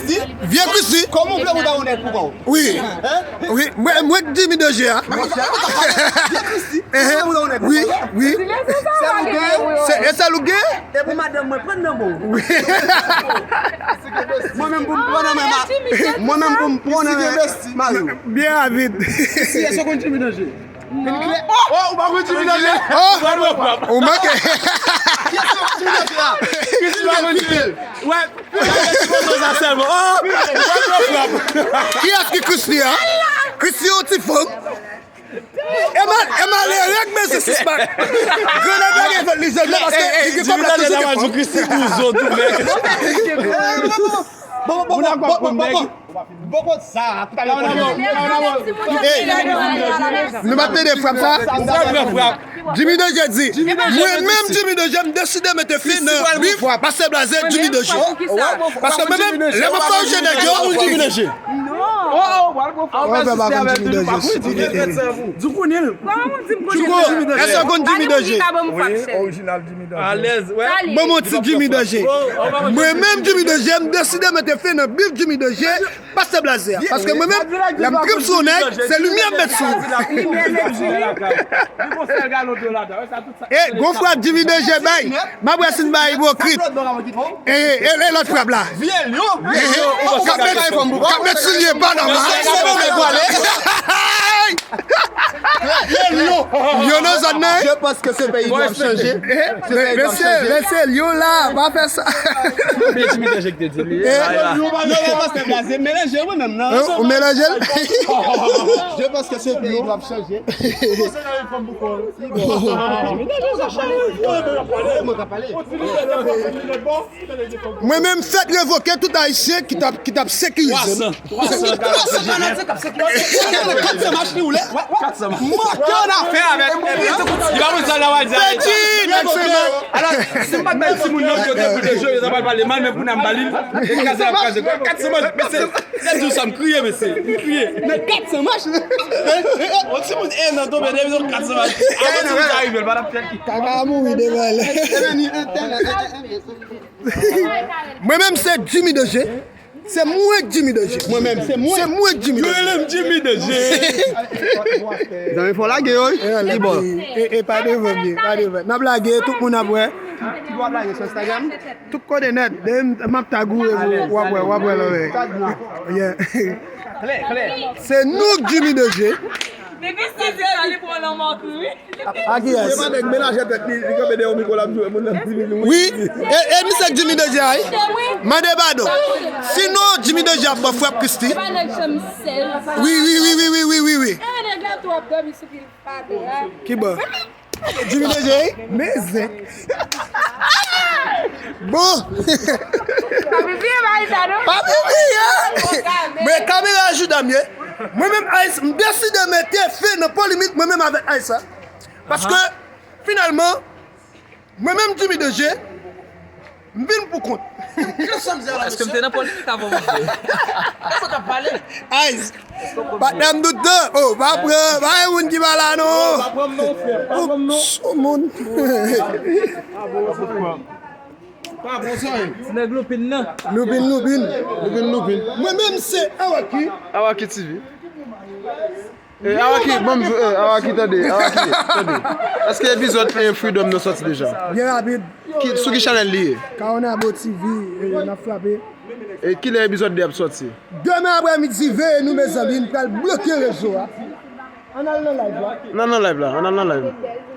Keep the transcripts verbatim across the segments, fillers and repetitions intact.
Vye Christy. Kòman w vle ou ta onèt pou kò w? Wi. Wi, mwen, mwen Jimmy Danger a. Vye Christy. Kòman w vle ou ta onèt pou kò w? Wi, wi. Se, e sèl ou gen? E pou madanm mwen, pran nan men w. Wi. Mwen menm pou m pran nan men ma-, mwen menm pou m pran nan men mari w. Byen rapid. Christy, èske w konn Jimmy Danger? Oh, ou pa konn Jimmy Danger? Oh, ou manke. Christy pa konn Jimmy. Wè. Kiyès ki Christy a? Christy yon ti fanm. E mal, e malere k bezwen sispann. Grann nèg la gen vant li sèlman paske li gen kòb la toujou gen fanm. Christy bouzo tou, men. Bon, bon, bon, bon, bon, bon, bon. Boko sa, tout a lè. Nou pa tande frap sa? Jimmy Danger di, mwen menm Jimmy Danger, m deside mete fen nan bif Pastè Blaze Jimmy Danger. Paske mwen menm, lè mwen fè yon jèn nèg yo, Jimmy Danger. Ou fè pa konn Jimmy Danger. Djoukounil. Djouko, èske w konn Jimmy Danger? Alèz, wè. Ban m yon ti Jimmy Danger. Mwen menm Jimmy Danger, m deside mete fen nan bif Jimmy Danger. Pastè Blaze a. Paske mwen menm, lè m trip sou yon nèg, se limyè m met sou. E gon frap Jimmy Danger bay. M ap wè si n bay ipokrit. E, e, e lòt frap la. K ap met, k ap met soulye pa nòm la. Yo nan zòn nan. Je pense que ce pays doit changer. Mesye, mesye, Lyon la, pa fè sa. Men Jimmy Danger ki te di li. Non, non, Pastè Blaze, melanje mwen menm nan. Ou melanje l? Je pense que ce pays doit changer. Mwen menm fèt revoke tout ayisyen ki t ap, ki t ap sekirize m. Twa san, twa san fanatik ap sekirize m. Katsan mach li woule. Katsan mach. Manke yon afè avèk. Li pa konn sa l ap di. Pèdi, nèg se mal. Alò, si m pa t bay timoun nan kote pou te jwe, yo ta pral pale mal, men pou n a m ba li l. E kraze l ap kraze. Katsan mach, mesye. Lè di w sa, m kriye, mesye. M kriye. Men katsan mach. On timoun en an tonbe, depi yon katsan mach. Avan timoun sa rive, l pa t ap fè. Kaka a mouri devan l. Mwen menm se Jimmy Danger. Se mwen k Jimmy Danger. Mwen menm, se mwen. Se mwen k Jimmy Danger. Yo rele m Jimmy Danger. Zanmi fò lage yo, wi. Li bon. E, e pa devan m ye, pa devan. N ap lage, tout moun ap wè. Ki w ap lage sou Instagram? Tout kote nèt. Depi m ap tag ou, w ap wè, w ap wè lò. Yeah. Se nou k Jimmy Danger. Depi se di sa, li pran lanmò tou, wi. A kiyès? Se pa nèg melanje tèt li, li kanpe dèyè yon mikwo, l ap jwe moun nan di mil wi. Wi, e, e misye k Jimmy Danger a, wi. Mande padon. Sinon, Jimmy Danger ap ban frap Christy. Wi, wi, wi. Ki bò? Jimmy Danger, wi. Men zen. Bon. Pa pibliye bagay sa, non. Pa pibliye. Men kamera jouda m ye. Mwen menm, Ice, m deside mete fen nan polemik mwen menm avèk Ice la. Paske, finalman, mwen menm Jimmy Danger, m vin pou kont. Èske m te nan polemik avan, mesye? Ice, patnè m tout tan. Oh, pa pran, pa yon moun ki pa la, non. Pa pran m non, frè. Pa pran m non. Sou moun. Pa pran sa, wi. Ti nèg loupin nan. Loupin, loupin. Loupin, loupin. Mwen menm se Awaki. Awaki T V. E, Awaki, ban m di w, e, Awaki, tande, Awaki, tande. Èske epizòd, e, Freedom nan sòti deja? Byen rapid. Ki, sou ki chanèl li ye? Kawonabo T V, e, n ap frape. E kilè epizòd de ap sòti? Demen aprèmidi, veye nou, mezanmi, n pral bloke rezo a. Ann al nan live la. Ann al nan live la, ann al nan live.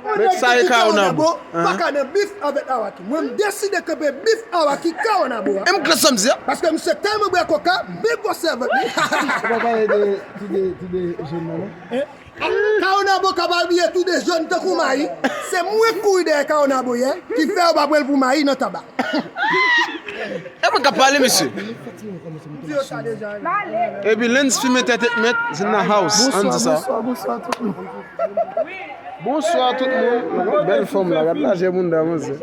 Men sa e Kawonabo. Pa ka nan bif avèk Awaki. Mwen, m deside kanpe bif Awaki Kawonabo a. E m kle sanm di a. Paske misye tèlman bwè koka, byen gwo sèvant li. Ou pa pale de, de, de, de jèn nan, non? Kawonabo ka abiye tou de jòn tankou mayi. Se mwen k kouri dèyè Kawonabo yè, ki fè yo pa pran l pou mayi nan taba. E mwen k ap pale, mesye. Epi Lens Film Entertainment is in the house. Ann di sa. Bonswa, bonswa, bonswa tout moun. Bonswa tout moun. Bèl fanm la, gad lajè bounda, manzè.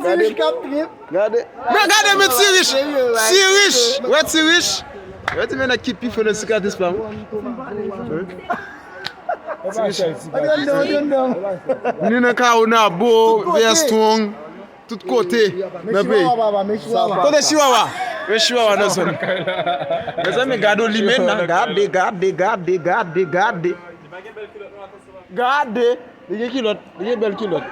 Gade. Gade. Men gade men Ti Rich. Ti Rich. Wè Ti Rich. Wè ti men nèg ki pi fò nan sikatris pa m. Ti Rich. Ni nan Kawonabo, V S Strong. Tout kote nan peyi. Kote Chihuahua? Yon chiwawa nan zòn. Mezanmi, gade yon limenna. Gade, gade, gade, gade, gade. Gade. Li gen kilòt. Li gen bèl kilòt.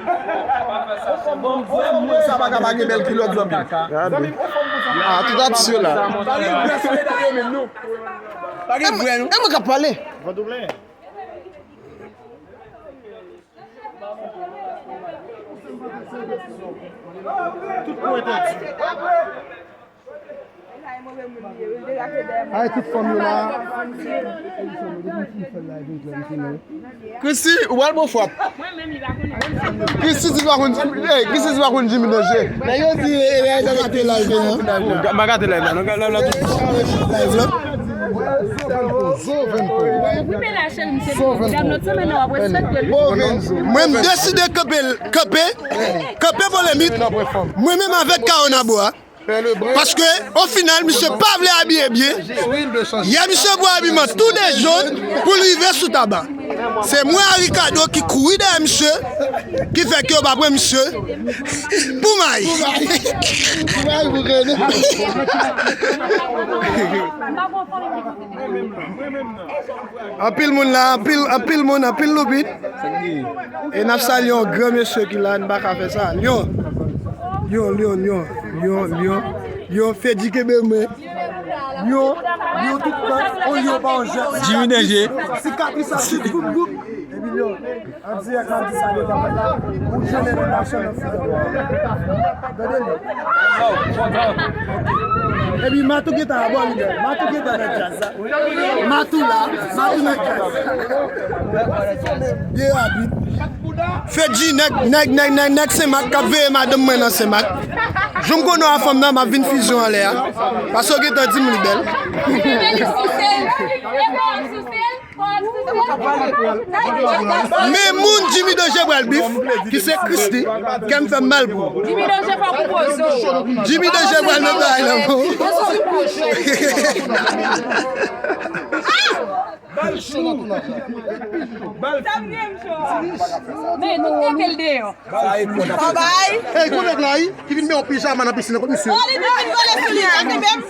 Sa pa ka pa gen bèl kilòt, zanmi. Gade. Ah, tout ap sou la. Pa gen vrè sou medam yo menm, non. Pa gen vrè, non. E mwen k ap pale. Tout pou entèdi. Ay, tout fanm yo la. Christy, ou pral pran frap. Christy di pa konn, hey, Christy di pa konn Jimmy Danje. Nèg yo di, eh, eh, sa gate live la. M pa gate live la, non, live la. Live la. Zo vennpo. Mwen, m deside kanpe, kanpe, kanpe polemik. Mwen menm avèk Kaonabo a. Paske, o final, misye pa vle abiye byen. Yè, misye pran abiman tou de jòn pou l rive sou Taba. Se mwen a Ricardo ki kouri dèyè misye, ki fè ke yo pa pran misye pou may. Anpil moun la, anpil, anpil moun, anpil loupit. E n ap salye yon gran mesye ki la, n pa ka fè sa. Lyon. Lyon, Lyon, Lyon, Lyon, Lyon. Lyon, Fedji kenbe mwen. Lyon, Lyon tout tan. On Lyon pa on jèt. Jimmy Danje. Sikatris ap swiv tout bout. Epi Lyon, an dirèk m ap di sa devan pèp la. Ou jwenn elevasyon nan foutbòl. Tande Lyon. Epi Matou gentan abò li menm. Matou gentan nan djaz la. Matou la, Matou nan djaz. Byen rapid. Fedji, nèg, nèg, nèg, nèg, nèg Senmak k ap veye madanm mwen nan Senmak. Jou m konnen w a fanm nan, m ap vin fizye w anlè a. Paske w gentan di m li bèl. Men moun Jimmy Danje pral bif, ki se Christy, kè m fè m mal pou. Jimmy Danje fè koupe zo. Jimmy Danje pral met bagay nan men w. Men tout tete l deyò. Sa e fò. Babay. Ey, kou nèg la, wi, ki vin met yon pijama nan pisin nan kot misye. Oh, li vin vole sou li, an, se menm.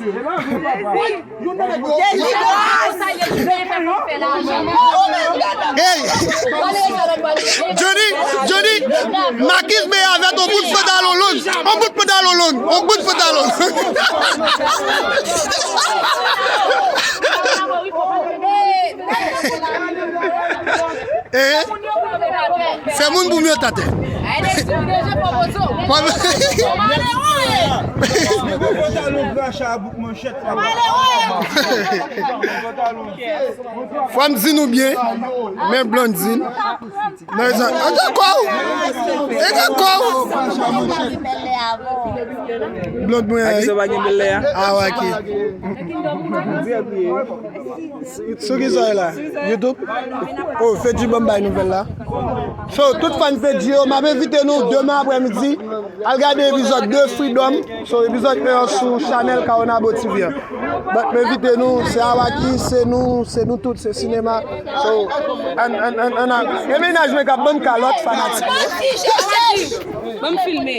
Ey! Johnny, Johnny, Makis beye avèk yon bout pantalon long, yon bout pantalon long, yon bout pantalon long. Eh? Fè moun pou m yo tatè. Fò m di nou byen, men Blondine. Men sa, e gen kò w. E gen kò w. Blond mwen. Aki sa pa gen bèl lè a? Ah, ok. Sou ki sa la? YouTube? Oh, Fedji ban m bay nouvèl la. So, tout fan Fedji yo, m ap envite nou demen aprèmidi al gade epizòd de Freedom. So, epizòd un an sou chanèl Kaonabo T V an. But m envite nou, se Awaki, se nou, se nou tout, se sinema. So, ann, ann, ann, ann, e mennaj mwen k ap ban m kalòt, fanatik yo. Ban m filme.